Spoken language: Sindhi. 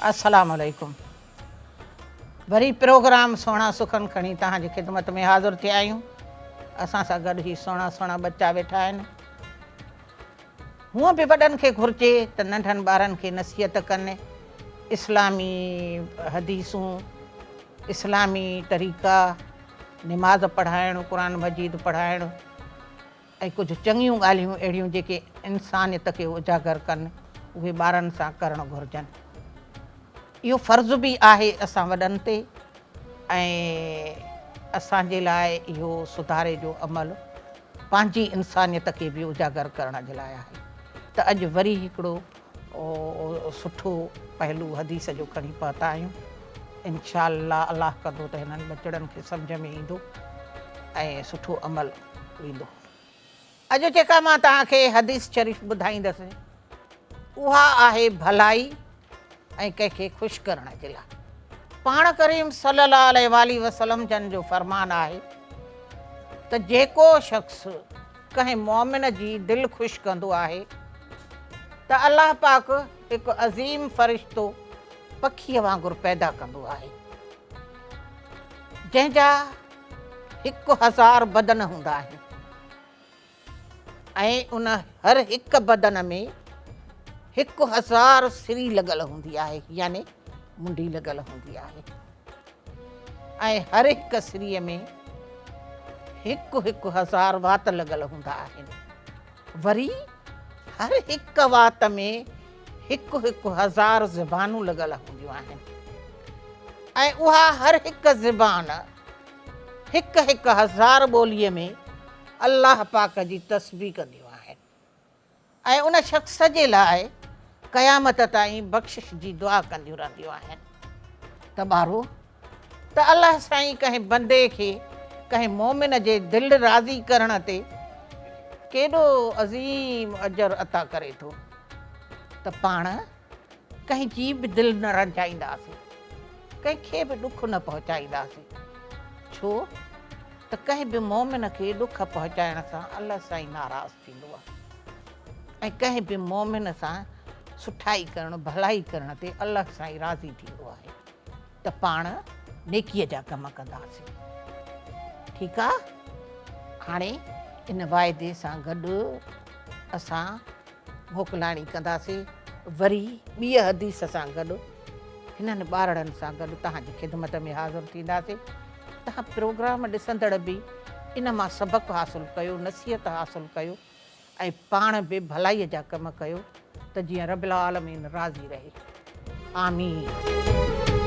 السلام عليڪم وري پروگرام سهڻا سخن کڻي توهان جي خدمت ۾ حاضر ٿيا آهيون. اسان سان گڏ هي سهڻا سهڻا ٻچا ويٺا آهن. هونء به وڏن کي گهرجي ته ننڍن ٻارن کي نصيحت ڪن، اسلامي حديثون، اسلامي طريقا، نماز پڙهائڻ، قرآن مجيد پڙهائڻ ۽ ڪجهه چڱيون ڳالهيون اهڙيون جيڪي انسانيت کي اجاگر ڪن، اهي ٻارن سان ڪرڻ گهرجن. اهو فرض به آهي اسان وڏن تي ۽ اسان جي لاء اهو سڌاري جو عمل پنهنجي انسانيت کي به اجاگر ڪرڻ جي لاء آهي ته اڄ وري هڪڙو سٺو پهلو حديث جو کڻي پهتا آهيون. انشاء الله الله ڪندو ته هنن ٻچڙن کي سمجهه ۾ ايندو ۽ سٺو عمل ويندو. اڄ جيڪا مان توهان کي حديث شريف ٻڌائيندس اها آهي ڀلائي ۽ ڪنهن کي خوش ڪرڻ جي لاء. پاڻ ڪريم صلي الله عليه واٰله وسلم جن جو فرمان آهي ته جيڪو شخص ڪنهن مؤمن جي دل خوش ڪندو آهي ته الله پاڪ هڪ عظيم فرشتو پکيء وانگر پيدا ڪندو آهي جنهن جا 1000 بدن هوندا آهن ۽ ان هر هڪ بدن ۾ 1000 سري لڳل هوندي آهي يعني منڍي لڳل هوندي آهي ۽ هر هڪ سري ۾ هڪ هڪ هزار وات لڳل هوندا آهن. وري هر هڪ وات ۾ هڪ هڪ هزار زبانون لڳل هونديون آهن ۽ اها هر هڪ زبان هڪ هڪ هزار ٻوليء ۾ الله پاڪ جي تسبيح ڪنديون آهن ۽ ان شخص جي لاء قيامت تائين بخشش جي دعا ڪنديون رهنديون آهن ته ٻارو! ته الله سائين ڪنهن بندي کي ڪنهن مؤمن جي دل راضي ڪرڻ تي ڪيڏو عظيم اجر عطا ڪري ٿو ته پاڻ ڪنهن جي به دل نه رنجائينداسين، ڪنهن کي به ڏک نه پهچائينداسين، ڇو ته ڪنهن به مؤمن کي ڏک پهچائڻ سان الله سائين ناراض ٿيندو آهي ۽ ڪنهن به مؤمن سان سٺائي ڪرڻ، ڀلائي ڪرڻ تي الله سائين راضي ٿيندو آهي. ته پاڻ نيڪيء جا ڪم ڪنداسين. ٺيڪ آ؟ هاڻي ان واعدي سان گڏ اسان موڪلاڻي ڪنداسين. وري ٻيء حديث سان گڏ هنن ٻارڙن سان گڏ توهان جي خدمت ۾ حاضر ٿينداسين. توهان پروگرام ڏسندڙ به ان مان سبق حاصل ڪيو، نصيحت حاصل ڪيو. ۽ پاڻ به ڀلائيء جا ڪم ڪيو ته جيئن رب العالمين راضي رهي. آمين.